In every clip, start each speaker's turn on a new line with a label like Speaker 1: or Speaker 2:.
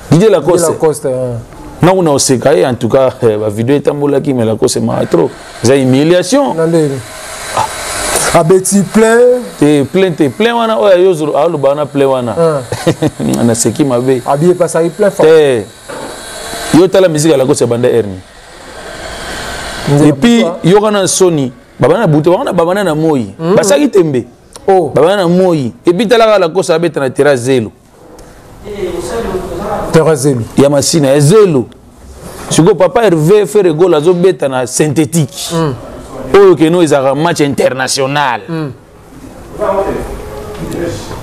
Speaker 1: Didier Lacoste. Lacoste hein. Nango na oseka ye en tout cas eh, ba vidéo etambolaki mais Lacoste m'a trop. Eza humiliation.
Speaker 2: Na ndenge. Ah. Abeti plein.
Speaker 1: Te plein te plein wana oyo ayo aloba wana plein wana. Ah. Naseki mabe.
Speaker 2: Abiye pasaki plein
Speaker 1: fort. Te. Yo tala musique ya Lacoste ya banda Ernie. Et puis yoka na soni babana na butu babana babana na moi. Basaki tembe.
Speaker 2: Oh.
Speaker 1: Babana na moi. Et puis talaka Lacoste abeta na terrasse zelo.
Speaker 2: Terrain zelo.
Speaker 1: Ya masina ya zelo. Sikoyo papa Hervé Ferre Gola azobeta na synthétique. Oyo keno ezalaka match international.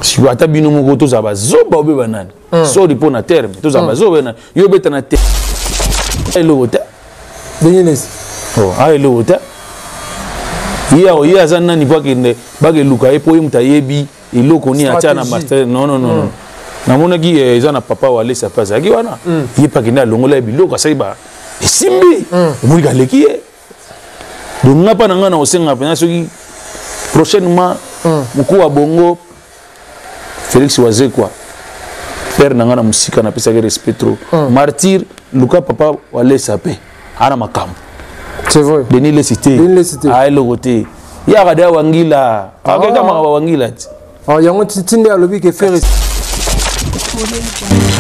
Speaker 1: Sikoyo ata bino moko tozala bazoba obeba nani? Sorry mpo na terme, tozala bazoba nani? Yo obeta na te eloko te.
Speaker 2: Ndenge nesi.
Speaker 1: Oh, ah eloko te. Ye ye aza nani po akende bakeluka ye po ye moto ayebi eloko nini atia na master non non non mm. Namonaki eh, eza na papa Walesa mpe azalaki wana ye mpe akende alongola ye biloko asali ba esimbi omoni kaleki ye. Donc nga mpa na ngai na kosenga mpenza soki prochainement mokuu wa bongo Félix Wazekwa père na ngai na mosika napesaki respect trop. Martyr luka papa Walesa mpe ana makambo.
Speaker 2: C'est vrai.
Speaker 1: Denis Lessi te.
Speaker 2: Denis Lessi te.
Speaker 1: Ah eloko te. Yaka de wangila. Akeka makambo wangila ti.
Speaker 2: Ah yango tinde alobi ke faire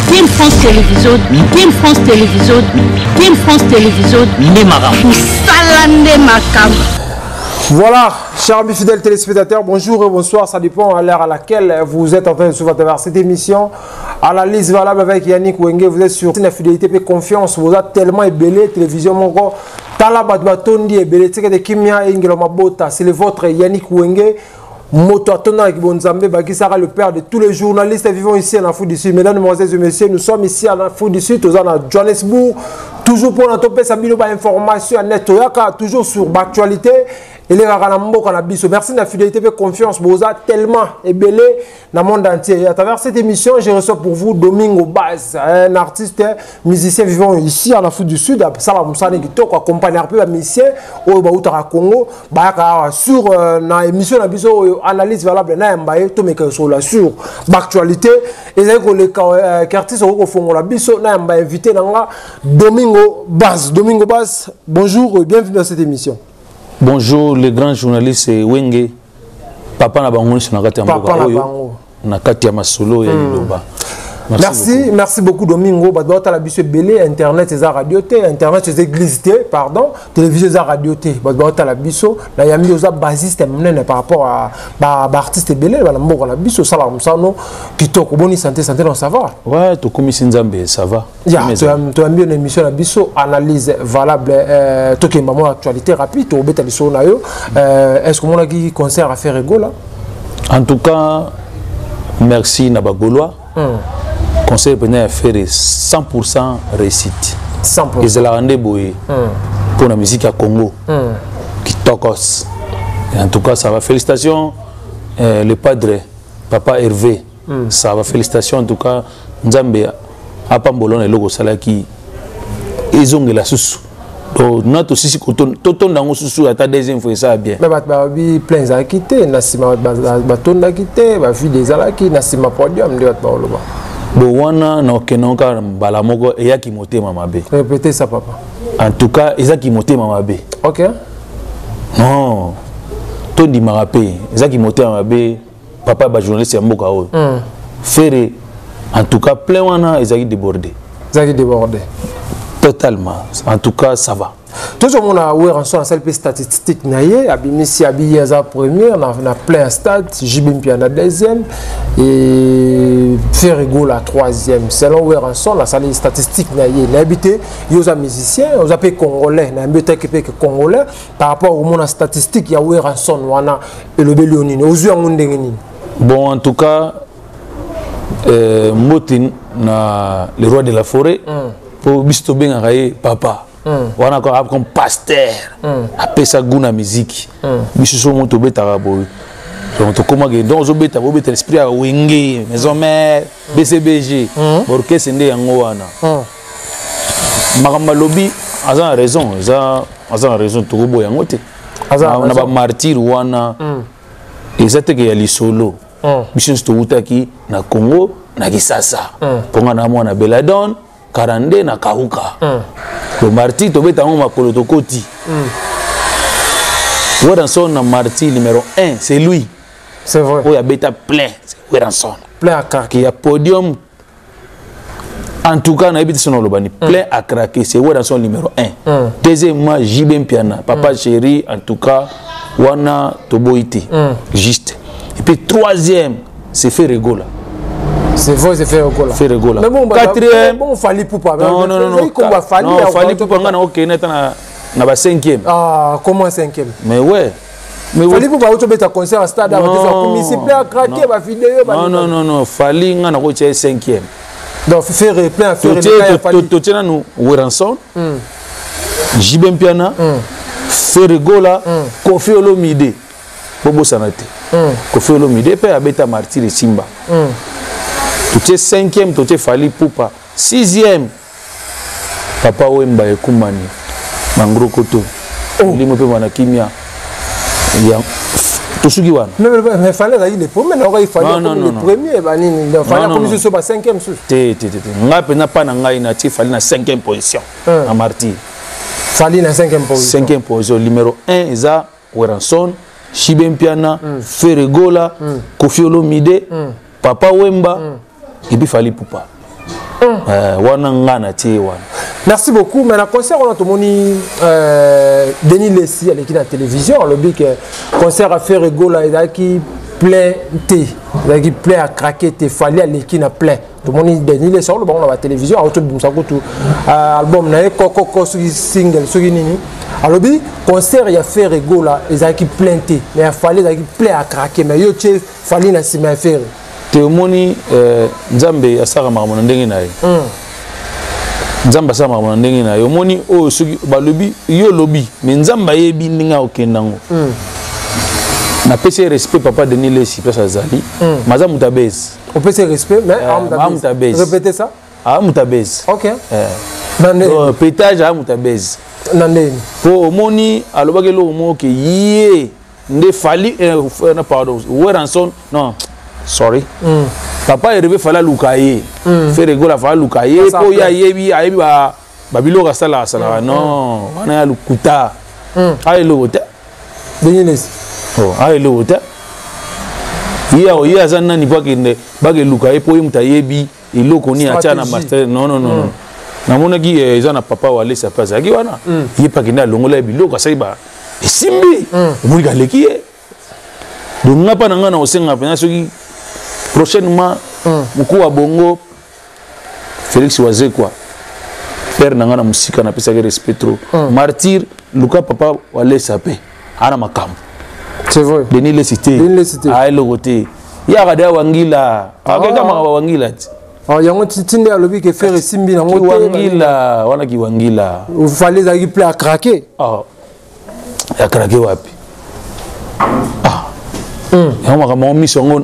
Speaker 3: Team France Télévision, Team France Télévision, Team France Télévision, nde makambo. Sala nde makambo.
Speaker 2: Voilà, chers amis fidèles téléspectateurs, bonjour et bonsoir, ça dépend à l'heure à laquelle vous êtes en train de suivre à travers cette émission. Analyse valable avec Yannick Wenge, vous êtes sur la fidélité et confiance, vous êtes tellement ébellé, télévision mon tala bato batondi ebele, tika de kimia ingelo mabota, c'est le vôtre Yannick Wenge. Moto atonda bonzambe bakisaka le père de tous les journalistes vivant ici en Afrique du Sud. Mesdames, Mesdemoiselles et messieurs, nous sommes ici en Afrique du Sud, toza na Johannesburg, toujours pour na topesa bino ba information net toyaka toujours sur l'actualité elekaka na mboka na biso. Merci de la fidélité et confiance, boza tellement ebele dans le monde entier. Et à travers cette émission, je reçois pour vous Domingo Baz, un artiste musicien vivant ici en Afrique du Sud, sala mosala kitoko accompagner peu ba musicien oyo bautaka Congo, bayaka sur na émission na biso oyo analyse valable na yamba ye tomeka solo sur l'actualité ezali koleka artiste oyo kofongola biso na yamba invité na nga Domingo Baz. Domingo Baz, bonjour et bienvenue dans cette émission.
Speaker 1: Bonjour les grands journalistes Wenge, papa na bango nyonso na kati ya mboka oyo, na kati ya masolo ya liloba.
Speaker 2: Merci, merci beaucoup. Merci beaucoup Domingo. Bato batala biso ebele, internet eza radio te, internet eza église te, pardon, télévision eza radio te. Bato batala biso na yambi oza basiste monene par rapport à ba ba artiste ebele bana mboka na biso sala mosano kitoko boni santé santé non ça va.
Speaker 1: Ouais, tokomisi Nzambe ça va.
Speaker 2: Ya, toyambi na émission na biso analyse valable tokemba mwa actualité rapide tobeta lisolo na yo. Est-ce que omonaki concert à Ferre Gola?
Speaker 1: En tout cas, merci na ba Gaulois. Conseil pena ya Ferre 100% réussite.
Speaker 2: 100%.
Speaker 1: Ezalaka nde boye. Pour la musique à Congo. Kitokos. Et en tout cas, ça va. Félicitations le padre papa Hervé. Ça va, félicitations en tout cas. Nzambe apambola na eloko osalaki ezongela susu. Donc na tosisi totonda yango susu ata deuxième fois esala bien.
Speaker 2: Mais bato babi plein ezalaki te na nsima batondaki te bavide ezalaki na nsima podium nde bato baoloba.
Speaker 1: Bon wana na okende kaka mbala moko eyaki motema mabe.
Speaker 2: Répétez ça papa.
Speaker 1: En tout cas ezaki motema mabe.
Speaker 2: OK.
Speaker 1: Non. Tondimaka mpe ezaki motema mabe papa ba journaliste ya mboka oyo. Ferre en tout cas plein wana ezaki débordé.
Speaker 2: Ezaki débordé.
Speaker 1: Totalement. En tout cas, ça va.
Speaker 2: Toujours mon Werrason asali pe statistique na ye, abimisi abi aza première na plein stade, JB Mpiana deuxième et Ferre Gola troisième. Selon Werrason la sali statistique na ye, na habité yo za musicien, oza pe congolais, na mbete ke pe congolais par rapport au mon statistique ya Werrason wana elobeli onini, ozwi yango ndenge nini?
Speaker 1: Bon, en tout cas mbote na le roi de la forêt. Po biso tobengaka ye papa. Wana comme pasteur. Apesa goût na musique. Biso so moto obetaka boye. Donc tokomaki donc ozobeta bobeta l'esprit ya Wenge, Maison Mère, BCBG. Orchestre nde yango wana. Makambo alobi aza na raison, aza na raison tokoboya yango te.
Speaker 2: Aza na
Speaker 1: Na ba martyr wana eza teke ya lisolo. Biso nyonso towutaki na Congo, na Kisasa, mpo nga na mwana Beladon 42 na Kauka. Le martyr tobeta yango makolo tokoti. Werrason na martyr numéro 1, c'est lui.
Speaker 2: C'est vrai.
Speaker 1: Oyo abeta plein, c'est Werrason.
Speaker 2: Plein à craquer.
Speaker 1: Ya podium, en tout cas nayebi te soki naloba ni plein à craquer, c'est Werrason numéro 1. Deuxièmement, JB Mpiana, papa chéri, en tout cas wana toboyi te, juste. Et puis troisième, c'est Ferre Gola.
Speaker 2: C'est vrai, c'est Ferre Gola.
Speaker 1: Ferre Gola.
Speaker 2: Mais bon, bah,
Speaker 1: quatrième.
Speaker 2: Bon, Fally Ipupa.
Speaker 1: Non, non, non, non.
Speaker 2: Comme Fally,
Speaker 1: non, Fally Ipupa, nga na okende ata na ba cinquième.
Speaker 2: Ah, comment cinquième?
Speaker 1: Mais ouais.
Speaker 2: Mais Fally Ipupa auto beta concert à stade,
Speaker 1: Non,
Speaker 2: awa plein à craquer,
Speaker 1: non.
Speaker 2: ba vidéo, ba
Speaker 1: Non, non, non, non, Fally nga na kotia ye cinquième.
Speaker 2: Donc Ferre plein, Ferre le Fally.
Speaker 1: Totie nanu Werrason, JB Mpiana, Ferre Gola, Koffi Olomide. Bobosana te, Koffi Olomide mpe abeta martyr esimba. Totie cinquième, totie Fally Ipupa. Sixième, Papa Wemba ekumani bangro koto, molimo mpe bana kimia ya tosuki wana.
Speaker 2: Mais Fally azalaki le premier, naoka Fally
Speaker 1: Non, non,
Speaker 2: akomi
Speaker 1: non,
Speaker 2: le
Speaker 1: non.
Speaker 2: premier, banini. Donc Fally
Speaker 1: Non, non,
Speaker 2: akomi
Speaker 1: non.
Speaker 2: susu ba cinquième susu.
Speaker 1: Te, te, te, te, ngai mpenza mpa na ngai natie Fally na cinquième position na martyr.
Speaker 2: Fally na cinquième position.
Speaker 1: Cinquième position. Numéro 1 eza Werrason, JB Mpiana, Ferre Gola, Koffi Olomide, Papa Wemba et puis Fally Ipupa. Wana nga na tie wana.
Speaker 2: Merci beaucoup. Mais na concert wana tomoni Denis Lessi aleki na télévision, alobi ke concert ya Ferre Gola ezalaki plein te, ezalaki plein à craquer te, Fally aleki na plein. Tomoni Denis Lessi aloba ngo na batélévision, aotobimisa kutu album na ye kokoko, soki single, soki nini. Alobi concert ya Ferre Gola ezalaki plein te, mais ya Fally ezalaki plein à craquer. Mais yo tie Fally na nsima ya Ferre.
Speaker 1: Te, omoni, Nzambe asalaka makambo na ndenge na ye. Nzambe asalaka makambo na ndenge na ye. Omoni oyo soki balobi, yo olobi, mais Nzambe ayebi ndenge akokende yango. Napesi ye respect, papa Denis Lesi, place azali, maza moto abese.
Speaker 2: Opesi respect, mais
Speaker 1: Ah, moto abese.
Speaker 2: Répétez ça.
Speaker 1: Aa moto abese.
Speaker 2: Ok. Na ndenge
Speaker 1: Donc, pétage aa moto abese.
Speaker 2: Na ndenge
Speaker 1: Mpo omoni alobaki eloko moko ke ye nde Fally, non, pardon, Werrason, non, sorry, papa Hervé, Fally aluka ye, Ferre Gola, Fally aluka ye mpo ye ayebi babiloko asalaka asalaka. Non, wana ya lukuta, aya eloko te.
Speaker 2: Denis Lessi.
Speaker 1: Oh, aya eloko te. Ye ye aza nani mpo akende bakeluka ye, mpo ye moto ayebi eloko nini atia na
Speaker 2: Stratégie.
Speaker 1: master? Non, non, non, non, namonaki eza na papa Walesa mpe azalaki wana, ye mpe akende alongola ye biloko, asali ba esimbi, omoni kaleki ye. Donc nga mpa na ngai na kosenga mpenza, soki prochainement mokuu wa bongo Félix Wazekwa, père na ngai na mosika, napesaki respect trop. Martyr, luka papa Walesa mpe ana makambo.
Speaker 2: C'est vrai.
Speaker 1: Denis Lesi te.
Speaker 2: Denis Lesi te.
Speaker 1: Aya eloko te, yaka de awangila, akeka makambo awangila ti.
Speaker 2: Ah, yango tinde alobi ke Ferre esimbi nango te.
Speaker 1: Kiwangila wana, kiwangila.
Speaker 2: Fally ezalaki plein à craquer.
Speaker 1: Ah, ya craquer wapi? Ah, yango makambo yango, miso yango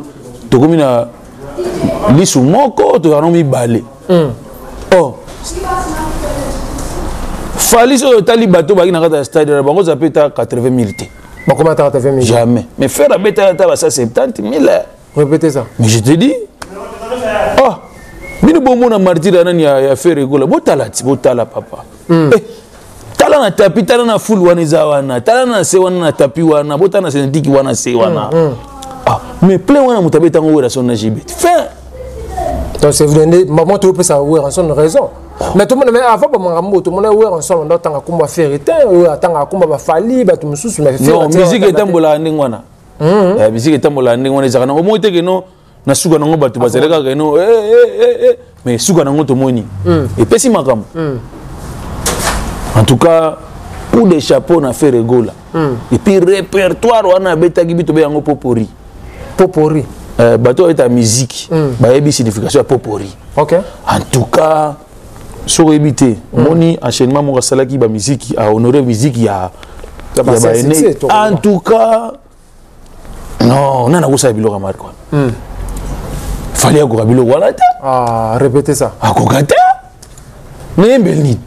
Speaker 1: tokomi na lisu moko, tozala mibale. Oh, Fally, soki otali bato baki na kati ya stade wana, bango oza mpe ta 80 000 te.
Speaker 2: Bakoma ata 80 000?
Speaker 1: Jamais. Mais Ferre abetaka ata ba 170 000.
Speaker 2: Répétez ça.
Speaker 1: Mais je te dis, oh, bino bomona martyr ya nani, ya Ferre Gola, botala ti, botala papa. Eh, tala na tapis, tala na foule wana eza wana, tala na se wana, na tapis wana, botala na synthétique wana, se wana. Ah, mais plein wana, moto abetango Werrason na JB fin.
Speaker 2: Donc c'est vrai, maman, tu peux savoir Werrason raison. Mais tout le monde, mais avant ba makambo, tout le monde Werrason ndo tanga komba Ferre te, oyo atanga komba ba Fally, bato mosusu, mais Ferre
Speaker 1: Non, musique etambolaka ndenge wana. Musique etambolaka ndenge wana, ezalaka nango omoi te keno na suka nango bato bazali kaka keno eh, eh, eh, eh. Mais suka nango tomoni epesi makambo. En tout cas, coup de chapeau na Ferre Gola. Et puis répertoire wana abetaki bi tobe yango pot-pourri.
Speaker 2: Pot-pourri.
Speaker 1: Bato babeta musique bayebi signification ya pot-pourri. En tout cas, soki oyebi te, omoni enchaînement moko asalaki, bamusiki ahonore musique ya
Speaker 2: Ya ba
Speaker 1: baene.
Speaker 2: succès, to
Speaker 1: En tout cas, non, nani akosala biloko ya marke wana? Fally akoka biloko wana te.
Speaker 2: Ah, répétez ça.
Speaker 1: Akoka te, nayembeli nini?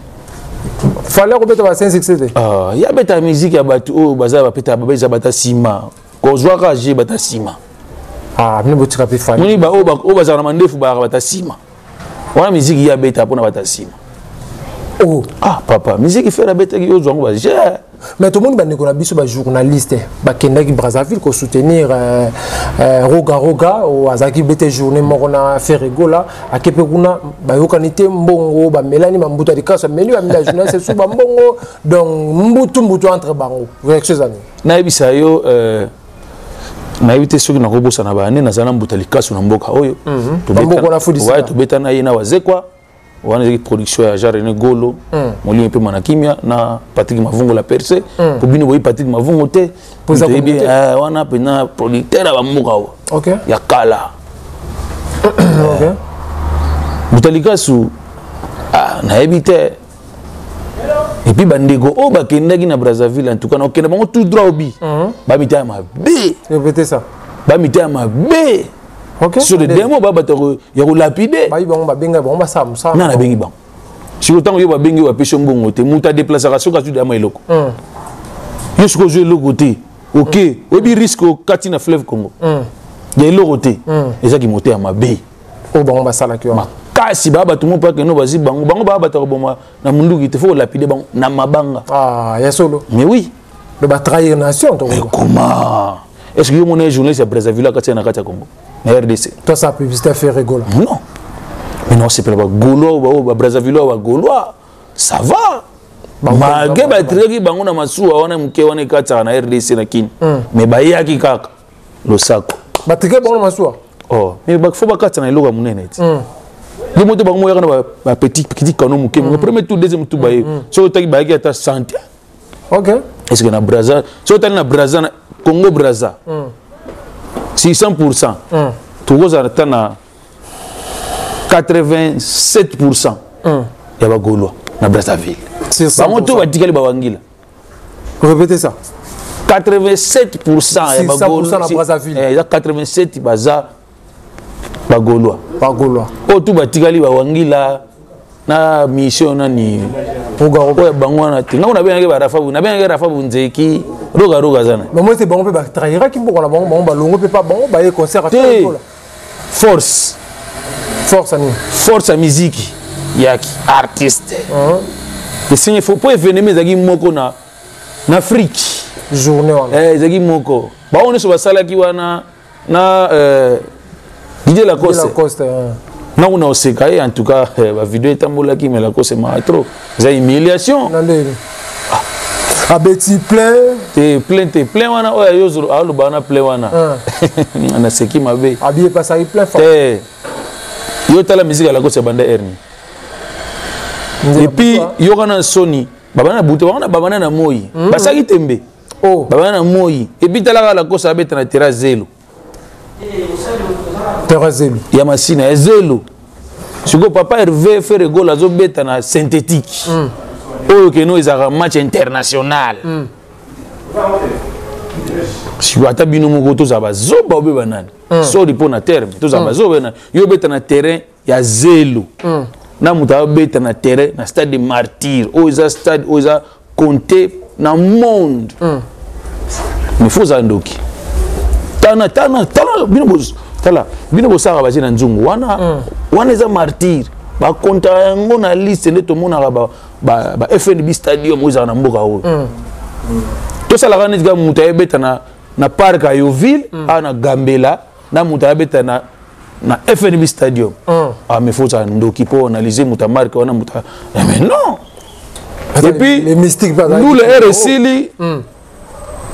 Speaker 2: Fally akobeta ba 5 succès te.
Speaker 1: Ah, ya beta musique ya bato oyo baza bapeta, babeza bata nsima, kozwaka je bata nsima.
Speaker 2: Ah, bino botika mpe Fally.
Speaker 1: Moni ba oyo bazala na mandefu bayaka bata nsima wana, miziki ye abeta mpona bata nsima.
Speaker 2: Oh.
Speaker 1: Ah papa, miziki Ferre abetaki, ozwa yango bagere.
Speaker 2: Mais tomoni bandeko na biso bajournaliste bakendaki Brazzaville kosoutenir Roga Roga oyo azalaki bete journée moko na Ferre Gola. Ake mpe kuna, bayokani te, mbongo bamelani, bambuta likaso ameli, bamela journaliste su bambongo, donc mbutu mbutu entre bango. Réaction ezali?
Speaker 1: Nayebisa yo, nayebi te soki nakobosana bane nazala na mbuta likaso na mboka oyo.
Speaker 2: Bamboka na Fudisika.
Speaker 1: Ouais, tobeta na ye na Wazekwa wana, ezalaki production ya Jean René Golo, molimo mpe mana kimia, na Patrick Mavungo la perce. Po bino boyi Patrick Mavungo te.
Speaker 2: Po eza
Speaker 1: toyebi
Speaker 2: communauté.
Speaker 1: Wana mpena producteur ya bamboka oyo ya kala. Mbuta likasu, ah, nayebi te. Et puis bandeko oyo bakendaki na Brazzaville, en tout cas nakokenda bango tout droit obi bamita ya mabe.
Speaker 2: Répétez ça.
Speaker 1: Bamita ya mabe. Sur le démon, ba bato ya kolapider.
Speaker 2: Bayi bango, babenga bango, basala mosala.
Speaker 1: Nga nabengi bango sikoyo. Ntango yo babengi yo, bapesi yo mbongo te, moto adeplasaka soki azwi dama eloko. Yo sikoyo ozwi eloko te, ok, oyebi risque okati na fleuve Congo ya eloko te, ezaki moto ya mabe.
Speaker 2: Oyo bango basalaki wana.
Speaker 1: Makasi baa bato mo mpo akende, bazwi bango, bango baa bato ya koboma na munduki te, faut kolapider bango na mabanga.
Speaker 2: Ah, ya solo?
Speaker 1: Mais oui.
Speaker 2: Le batrahir nation.
Speaker 1: Mais comment est ce que yo mona journaliste ya Brazzaville akati na kati ya Congo, na RDC?
Speaker 2: Toi, ça publicité Ferre Gola.
Speaker 1: Non, mais non, sepela bagaulois oyo, babrazaville oyo, bagaulois, ça va, malgré batriaki bango na masuwa wana moke wana ekatiaka na RDC na Kini, mais bayaki kaka losako.
Speaker 2: Batrike bango na masuwa?
Speaker 1: Oh, mais faut bakatisa na eloko ya monene ti ye moto bango moyaka na bapetit petit canot moke. Premier tour, deuxième tour, baye soki otaki, bayaki ata 100. Est ce que na Braza, soki otali na Braza, na Congo Braza, 600, tokozala ata na 87 ya bagaulois na Brazzaville. Bango to batikali bawangila.
Speaker 2: Répétez ça.
Speaker 1: 87 ya
Speaker 2: 600% na Brazzaville.
Speaker 1: Eza 87 baza bagaulois.
Speaker 2: Bagaulois.
Speaker 1: Oyo tu batikali bawangila na mission nani oyo bango wana te. Ngango nabengaki barafa, nabengaki Rafa Bunzeki, Roga Roga aza na.
Speaker 2: Mais moi, c'est bango mpe batrahiraki mboka na bango. Bango balongo mpe pa bango baye concert.
Speaker 1: Te, force.
Speaker 2: Force ani?
Speaker 1: Force ya miziki yaki artiste esengi fo po événement ezalaki moko na Afrique.
Speaker 2: Journée wana.
Speaker 1: Ezalaki moko, bango nyonso basalaki wana na Didier Lacoste.
Speaker 2: Lacoste, hein.
Speaker 1: Nango na oseka ye, en tout cas bavideo etambolaki, mais Lacoste maa trop, eza humiliation.
Speaker 2: Na ndeni abeti plein.
Speaker 1: Te, plein te, plein wana oyo ayo aloba wana, plein wana naseki mabe.
Speaker 2: Abi epasaki plein.
Speaker 1: Te, yo tala musique ya Lacoste ya banda erni, et puis yoka na soni, babanda na butu, bango babanda na moi, basalaki tembe.
Speaker 2: Oh.
Speaker 1: Babanda na moi, et puis talaka Lacoste abeta na terrain zelo.
Speaker 2: Terrain zelo.
Speaker 1: Ya Masina ya zelo. Sikoyo papa Hervé, Ferre Gola azobeta na synthétique oyo keno ezalaka match international. Sikoyo ata bino moko tozala bazoba obe banani, sori mpo na terme, tozala bazoba nani, yo obeta na terrain ya zelo na moto azobeta na terrain na stade de Martyr oyo eza stade oyo eza compté na monde. Mais faut ozala ndoki. Tana tana tala bino, tala bino bosalaka baje na nzungu wana. Wana eza Martyr, bakontaka yango na liste nde tomonaka ba FNB Stadium oyo ezalaka na mboka oyo. Tosalaka neti kaka moto ayebeta na parc ya Yoville awa na Gambela na moto ayebeta na FNB Stadium. Ah, mais faut ozala ndoki mpo analyse moto ya marque wana, moto mais non. Et puis
Speaker 2: les mystiques.
Speaker 1: Ndule ere esili,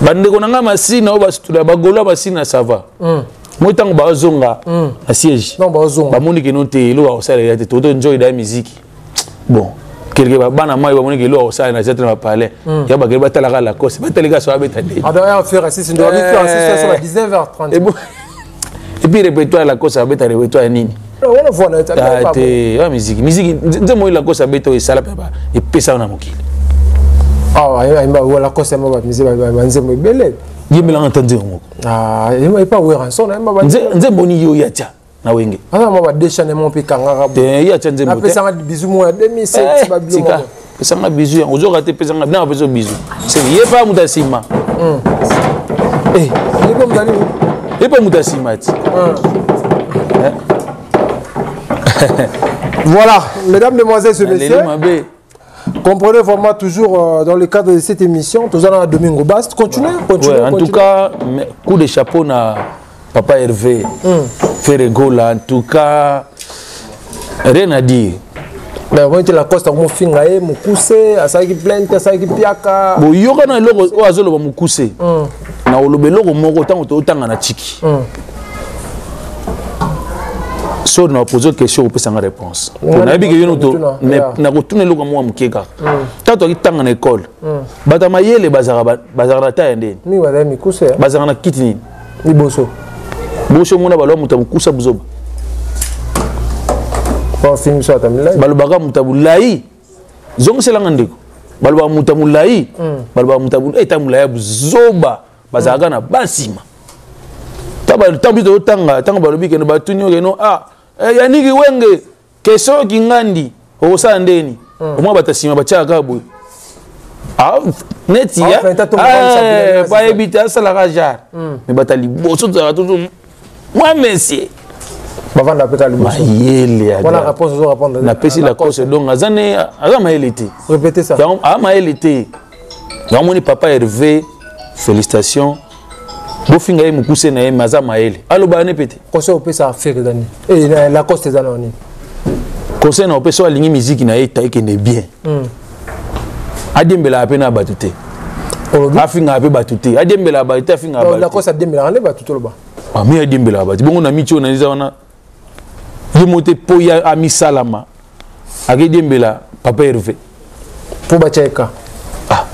Speaker 1: bandeko na ngai Masina oyo basutula bagaulois Masina, ça va. Moi ntango bazonga na siège,
Speaker 2: Non, bazonga.
Speaker 1: bamoni keno te, eloko akosalela te, toto njoy da musique. Bon, quelque bana mai bamoni ke eloko akosalela na te na bapalais ya bakeli, batalaka Lacoste, batalika so abeta nde.
Speaker 2: Ah, d'ailleurs, faire 6 ndo abi faire 6 sur 19h30.
Speaker 1: Et bon, et puis répertoire Lacoste abeta, répertoire ya nini?
Speaker 2: Wana voix na
Speaker 1: Ah, te, ya musique, musique nzembo oyo Lacoste abeta oyo esala mpe epesa na mokili.
Speaker 2: Ah, ayemba Lacoste, ayemba bamusike, banzembo ebele.
Speaker 1: Yembelanga ata nzembo moko.
Speaker 2: Ah, ayemba epa Werrason, ayemba.
Speaker 1: Nzembo nini yo ya tia na Wenge?
Speaker 2: Aza mwa badéchaînement mpe kangaka.
Speaker 1: Te, ye atya nzembo te.
Speaker 2: Napesanga bizu moko ya 2007, babilo.
Speaker 1: Tika.
Speaker 2: Moko.
Speaker 1: Pesanga bizu yango ozoka te, pesanga na apesa bizu, c'est ye pa moto ya nsima.
Speaker 2: Ye mpe mozali.
Speaker 1: Epa moto asima ti.
Speaker 2: Voilà, mesdames, mesdemoiselles et messieurs. Comprenez vraiment toujours dans le cadre de cette émission, tous allons à Domingo Bast. Continuez, continuez.
Speaker 1: Ouais, en
Speaker 2: continuez.
Speaker 1: Tout cas, coup de chapeau na Papa Hervé, Ferre Gola, en tout cas, rien à dire.
Speaker 2: Mais on était la coste mofinga ye mokuse, asalaki plainte, asalaki piaka.
Speaker 1: Bon, yoka na eloko oyo azoloba mokuse. Na oloba eloko moko ntango totanga na tiki. So na pose question, opesanga réponse. Nayebi ke yo noto nakotuna eloko moko ya moke kaka. Ntango toki tanga na école, bato ya mayele bazalaka na ta ya ndeni?
Speaker 2: Mingi bazali mikuse.
Speaker 1: Bazalaka na kiti nini?
Speaker 2: Liboso.
Speaker 1: Boso omona baloba moto ya mokusa buzoba. Balobaka moto ya molai, zongiselanga ndeko, balobaka moto ya molai, balobaka moto ya eta molai ya buzoba, bazalaka na basima. Ntango biso tozotanga, ntango balobi keno batuni okeno, ah, Yaniki Wenge, question kingandi okosala ndeni? Omwa bato ya nsima batiaka kaka boye. Ah, neti bayebi te, asalaka genre. Mais bato ya liboso tozalaka toujours mwa monsieur.
Speaker 2: Bavanda mpe ka liboso.
Speaker 1: Mayele.
Speaker 2: Wana réponse ozo répondre.
Speaker 1: Napesi Lacoste, donc aza ne aza mayele te.
Speaker 2: Répétez ça.
Speaker 1: Aza mayele te. Yango moni papa Hervé, félicitations. Bofinga ye mokuse na ye, mais aza mayele, alobaka ne pe te.
Speaker 2: Conseil opesa affaire eza nini? Lacoste eza na nini?
Speaker 1: Conseil na opesa, oyo alingi miziki na ye ta ekende bien, adiembelaka mpe na bato te, afingaka mpe bato te, adiembelaka bato te, afingaka bato.
Speaker 2: Lacoste adiembelaka nde bato, toloba.
Speaker 1: Mi adiembelaka bato bongo na miti oyo naza wana, ye mo te mpo ye amisalama akediembela papa Hervé.
Speaker 2: Mpo batya eka.
Speaker 1: Ah,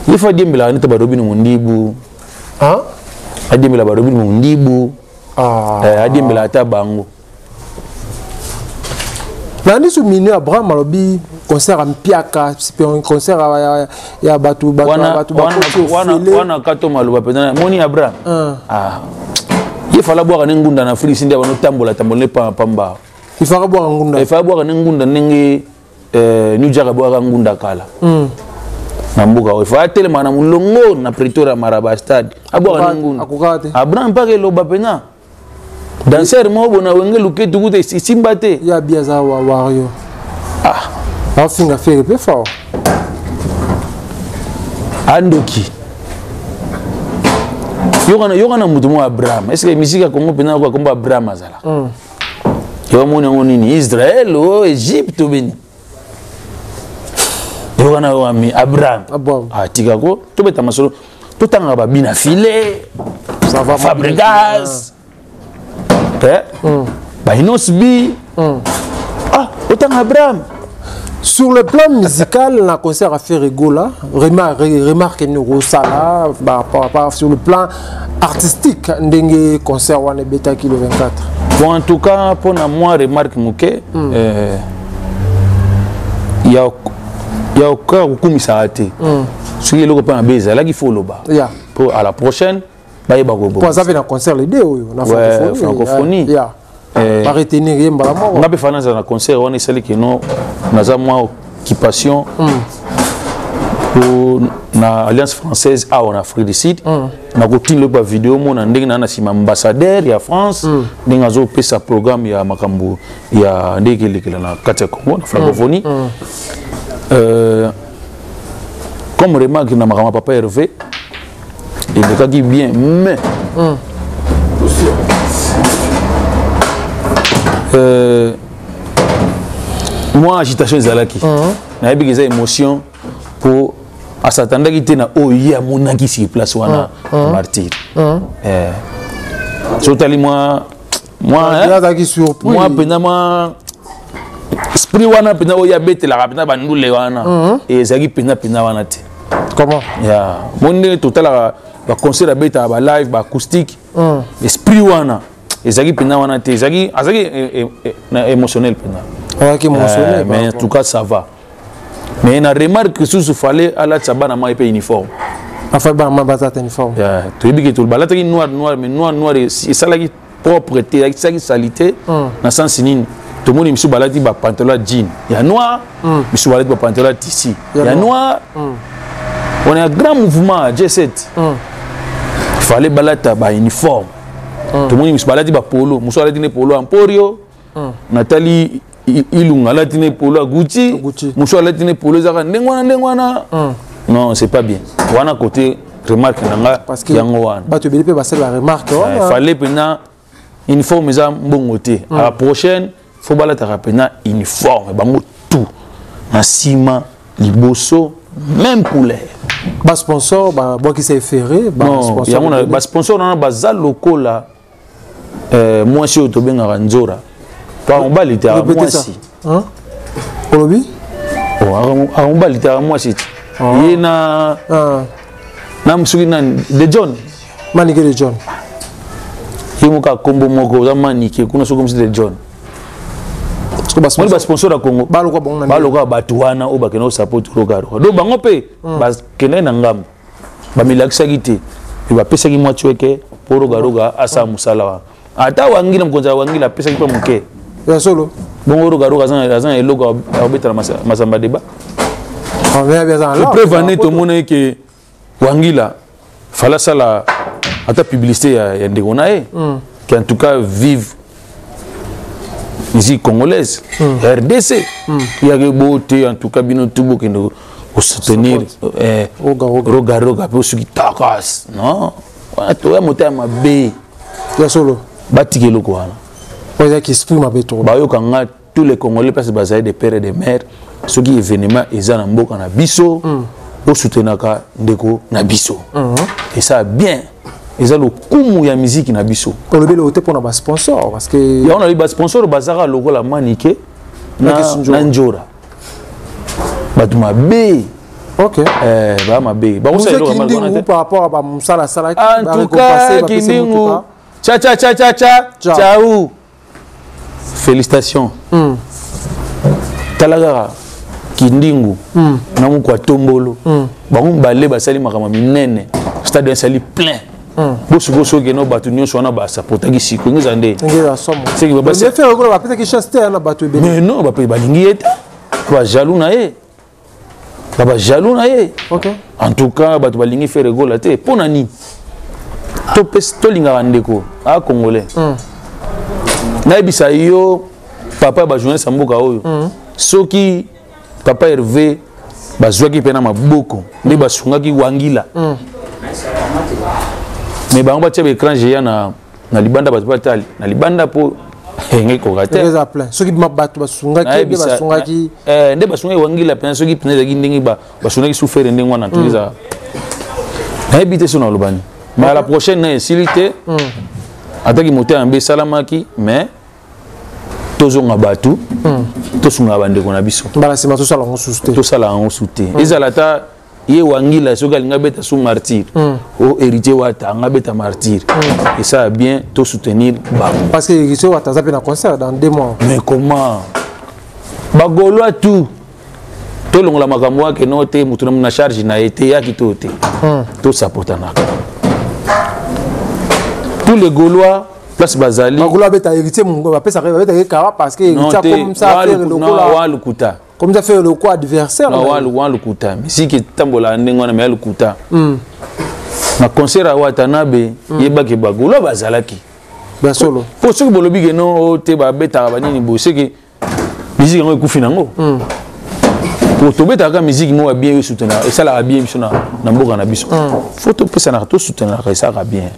Speaker 1: ye fo adiembelaka nete barobi na mondibu, adiembela barobi na mondibu, adiembela ata bango.
Speaker 2: Na ndisu minu Abraham alobi concert ya mpiaka, concert ya bato bato.
Speaker 1: Wana kato maloba mpenza moni Abraham. Ah, ye fala bwaka ne ngunda na Afrique nde banotambola tambola ne pamba.
Speaker 2: Ifaka bwaka ngunda.
Speaker 1: Ifaka bwaka ne ngunda ndenge New Jack abwaka ngunda kala na mboka oyo. Ifa atelema na molongo na Pretoria Maraba stade, abwaka ne ngunda. Abraham mpaka eloba mpenza danser moko bona Wenge luketu kuta esimba te.
Speaker 2: Ya bi aza wa wario.
Speaker 1: Ah.
Speaker 2: Afinga Ferre mpe fort.
Speaker 1: Andoki yokana yokana moto moko Abraham, est ce que misiki ya Congo mpenza okoka kombo Abraham azala? Yo moni yango nini? Israel o Egypte beni yokana oyo ami Abraham atika ko tobeta masolo, totangaka babina file, Fabregas, bainos bi. Ah, otanga Abraham.
Speaker 2: Sur le plan musical, la concert a fait rigola. Remarque, remarque nous sala sur le plan artistique, ndenge concert wana ebetaki le 24.
Speaker 1: Bon, en tout cas, pour moi, remarque moke, ya ya kaka kokumisaka te. Soki eloko mpe mabe ezalaki, fo oloba po à la prochaine bayeba.
Speaker 2: Po aza mpe na concert le deux oyo na
Speaker 1: Francophonie.
Speaker 2: Baretenir ye mbala moko.
Speaker 1: Nga mpe fana nazala na concert wana, esali keno naza mwa occupation po na Alliance française awa na Afrique du Sud. Nakotinda ba video, mona ndenge naa na nsima ambassadeur ya France, ndenge azopesa programme ya makambo ya ndenge elekela na kati ya Congo na Francophonie. Comme remarque na makambo ya papa Hervé, elekaki bien, mais mwa agitation ezalaki. Nayebi ke eza émotion mpo asatandaki te na oyo ye amonaki sur place wana, martyr. So otali mwa mwa mpenza mwa esprit wana mpenza oyo abetelaka mpenza bandule wana, ezalaki mpenza mpenza wana te.
Speaker 2: Comment?
Speaker 1: Ya mo ndenge totalaka baconcert, abetaka balive, baacoustique, esprit wana ezalaki mpenza wana te. Ezalaki, azalaki na émotionnel mpenza.
Speaker 2: Azalaki émotionnel.
Speaker 1: Mais en tout cas ça va. Mais na remarque lisusu, fallait alatisa bana mai mpe uniforme.
Speaker 2: Afai bana mai bazata uniforme.
Speaker 1: Toyebi ke balataki noir noir, mais noir noir esalaki propre te, esalaki salité. Na sens nini? Tomoni misu balati bapantalon ya jean ya noir, misu balati bapantalon ya tissu ya noir. On a un grand mouvement J7, fallait balata bauniforme. Tomoni misu balati bapolo, mosu alati ne polo ya Emporio. Natali Ilunga alati ne polo ya Gucci, mosu alati ne polo ezaka ndenge wana ndenge wana. Non, c'est pas bien wana. Côté remarque na nga yango wana.
Speaker 2: Bato ebele mpe basala remarque
Speaker 1: wana. Fallait mpena uniforme eza mbongo te. À la prochaine, faut balataka mpena uniforme bango tout, na nsima, liboso, même couleur.
Speaker 2: Basponsor babwakisa efere.
Speaker 1: Yango basponsor wana baza lokola mwasi oyo tobengaka nzora po mobali te, aka mwasi.
Speaker 2: Olobi?
Speaker 1: Aka mobali te, aka mwasi te. Ye na soki nani, de John.
Speaker 2: Manike de John.
Speaker 1: Ye moko akombo moko oza Manike kuna, soki mosi de John. Moni basponsor ya Congo baloka bato wana oyo bakende kosapoti Rogaroga. Donc bango mpe bakendaki na ngambo, bamilakisaki te, me bapesaki mwa cweke mpo Rogaroga asala mosala wana. Ata Wangila, mokonzi ya Wangila, apesaki mpe moke.
Speaker 2: Ya solo.
Speaker 1: Bongo Rogaroga aza na eloko akobetala Masamba Deba. Preuve ane, tomona ke Wangila fala asala ata publicité ya ndeko na ye, ke en tout cas vive musique congolaise, RDC. Yaki bo te, en tout cas bino tu bokende kosoutenir Roga Roga mpe osoki takas. Non, wana toya motema mabe.
Speaker 2: Ya solo.
Speaker 1: Batika eloko wana.
Speaker 2: Ezalaki esprit mabe to.
Speaker 1: Bayoka nga, tous les Congolais place bazali, de père et de mère, soki événement eza na mboka na biso, osoutenaka ndeko na biso, esala bien, eza lokumu ya miziki na biso.
Speaker 2: Olobi eloko te mpona basponsor, parce que
Speaker 1: Yango nalobi, basponsor bazaka lokola Manike na Njora, bato mabe. Baa mabe.
Speaker 2: Par rapport à bamosala asalaki.
Speaker 1: En tout cas, Kindingu, cha cha cha cha cha, ciao, félicitations. Tala kaka Kindingu na moko atombolo, bango mibale basali makambo minene, stade esali plein. Bosuko soki no bato nyonso wana basapotaki siko eza nde.
Speaker 2: Bapesaki chance te na bato ebele.
Speaker 1: Mais non, balingi ye te, bajaloux na ye, bajaloux na ye. En tout cas, bato balingi Ferre Gola te. Mpo na nini? Tolingaka ndeko a congolais. Nayebisa yo, papa ya bajournaliste ya mboka oyo, soki papa Hervé bazwaki mpe na maboko nde basungaki Wangila, mais bango batia baécran géant na libanda, bato batali na libanda mpo enge koka te.
Speaker 2: Soki bato basungaki, nde basungaki.
Speaker 1: Nde basungaki Wangila mpenza. Soki mpenza ezalaki ndenge basungaki su Ferre ndenge wana, tuki eza, nayebi te so na olobani. Mais à la prochaine, na esili te, ataki motema mabe esalamaki, mais tozonga bato, tosungaka bandeko na biso.
Speaker 2: Mbala nsima tosala yango susu te.
Speaker 1: Tosala yango su te. Ezala ata ye Wangila, soki alingi abeta su Martyr, o Héritier Wata anga abeta Martyr, esala bien, tosoutenir bango.
Speaker 2: Parce que Héritier Wata aza mpe na concert dans 2 mois.
Speaker 1: Mais comment, bagaulois tout, tolongola makambo wake no te, motu na charge na ye te, yaki to te, tosapotanaka tous les Gaulois place bazali.
Speaker 2: Bagaulois abeta Héritier, bapesaka, babetaka kara, parce que Héritier comme ça faire lokola
Speaker 1: wa lukuta.
Speaker 2: Comme ça faire lokola adversaire.
Speaker 1: Wa lukuta, misiki etambola ndenge wana, mais ya lukuta. Na concert ya Watanabe, yebaki bagaulois bazalaki.
Speaker 2: Solo.
Speaker 1: Po soki bolobi ke no te, babetaka banini boye, seke musique yango ekufi nango. Po tobetaka musique moko ya bien, oyo soutenaka, esalaka bien biso na mboka na biso. Faut topesanaka, tosoutenaka, esalaka bien.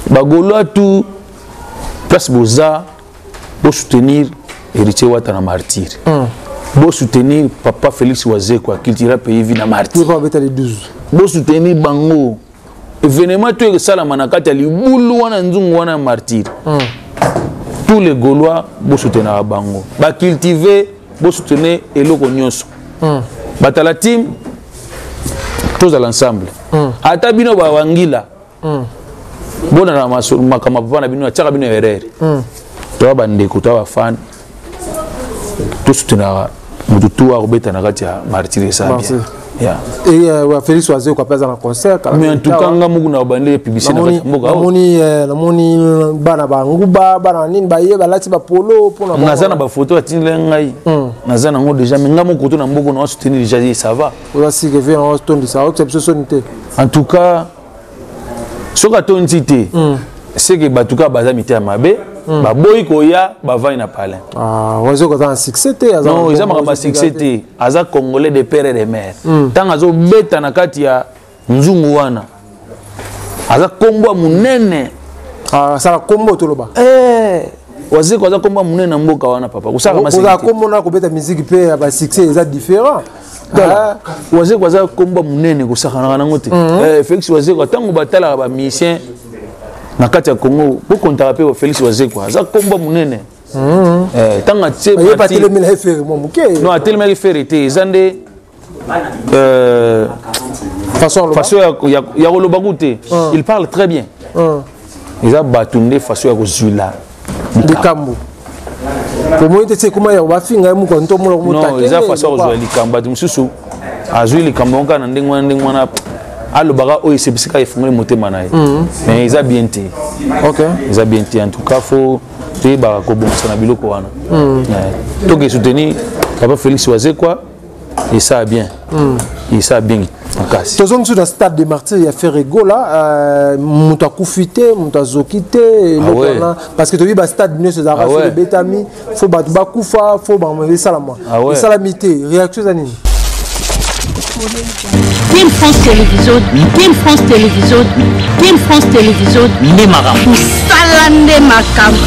Speaker 1: Bagaulois tout place boza, bosoutenir Héritier Wata na Martyr, bosoutenir papa Félix Wazekwa, Cultura Pays Vie na Martyr, bosoutenir bango. Événement to esalama na kati ya libulu wana, nzungu wana ya Martyr, tous les Gaulois bosoutenaka bango, bacultive, bosoutenir eloko nyonso. Batala team, tozala ensemble. Ata bino bawangila, bonana makambo papa na bino atiaka bino erreur. Toya bandeko, toya bafan, tosoutenaka motu tu akobeta na kati ya Martyr, esa bien.
Speaker 2: Yeah. Et Félix Wazekwa mpe aza na concert.
Speaker 1: Mais en tout cas, nga moko na bande publicité na kati mboka.
Speaker 2: Namoni, namoni bana banguba, bana nini, baye balati bapolo
Speaker 1: mpona. Naza na bafoto atindela ngai, naza nango déjà, mais nga moko to na mboka na soutenir déjà ye, ça va.
Speaker 2: Oza sike ve na otondisa, okisa biso soni te.
Speaker 1: En tout cas, soki atondi te. Seke bato kaka baza mitema mabe, baboyi koya, bavandi na palin.
Speaker 2: Ah, Wazekwa aza na succès te?
Speaker 1: Non, eza makambo ya succès te. Aza Congolais de père et de mère. Ntango azobeta na kati ya nzungu wana, aza kombo ya monene.
Speaker 2: Asala kombo, toloba.
Speaker 1: Eh, Wazekwa aza kombo ya monene na mboka wana, papa. Kosala
Speaker 2: kozala kombo na kobeta musique mpe ya basuccès eza différent.
Speaker 1: Wazekwa aza kombo ya monene, kosakanaka nango te. Félix Wazekwa, ntango batalaka bamusicien na kati ya Congo, bokontaka mpe Félix Wazekwa aza kombo monene. Ntango atie
Speaker 2: Non,
Speaker 1: atelemaki Ferre te. Eza nde façon ya koloba ku te. Il parle très bien. Eza bato nde façon ya kozwila
Speaker 2: likambo. Omoni te, se ekoma ya bafinga ye moko ntomona.
Speaker 1: Non, eza façon ya kozwila likambo. Bato mosusu azwi likambo yango kaka na ndenge wana, ndenge wana alobaka oyo esepesika, efungoli motema na ye. Mais eza bien te, eza bien te. En tout cas, faut toyebaka kobongisa na biloko wana. Toke soutenir papa Félix Wazekwa, esa bien, esa bien makasi.
Speaker 2: Tozongi na Stade de Martyr ya Ferre Gola. Moto akufi te, moto azoki te, eloko wana, parce que toyebi bastade nyonso ezalaka soki ebetami, faut bato bakufa, faut bango esalama. Esalami te. Réaction eza nini?
Speaker 3: Team France Télévision, Team France Télévision, Team France Télévision, nde makambo. Mosala nde makambo.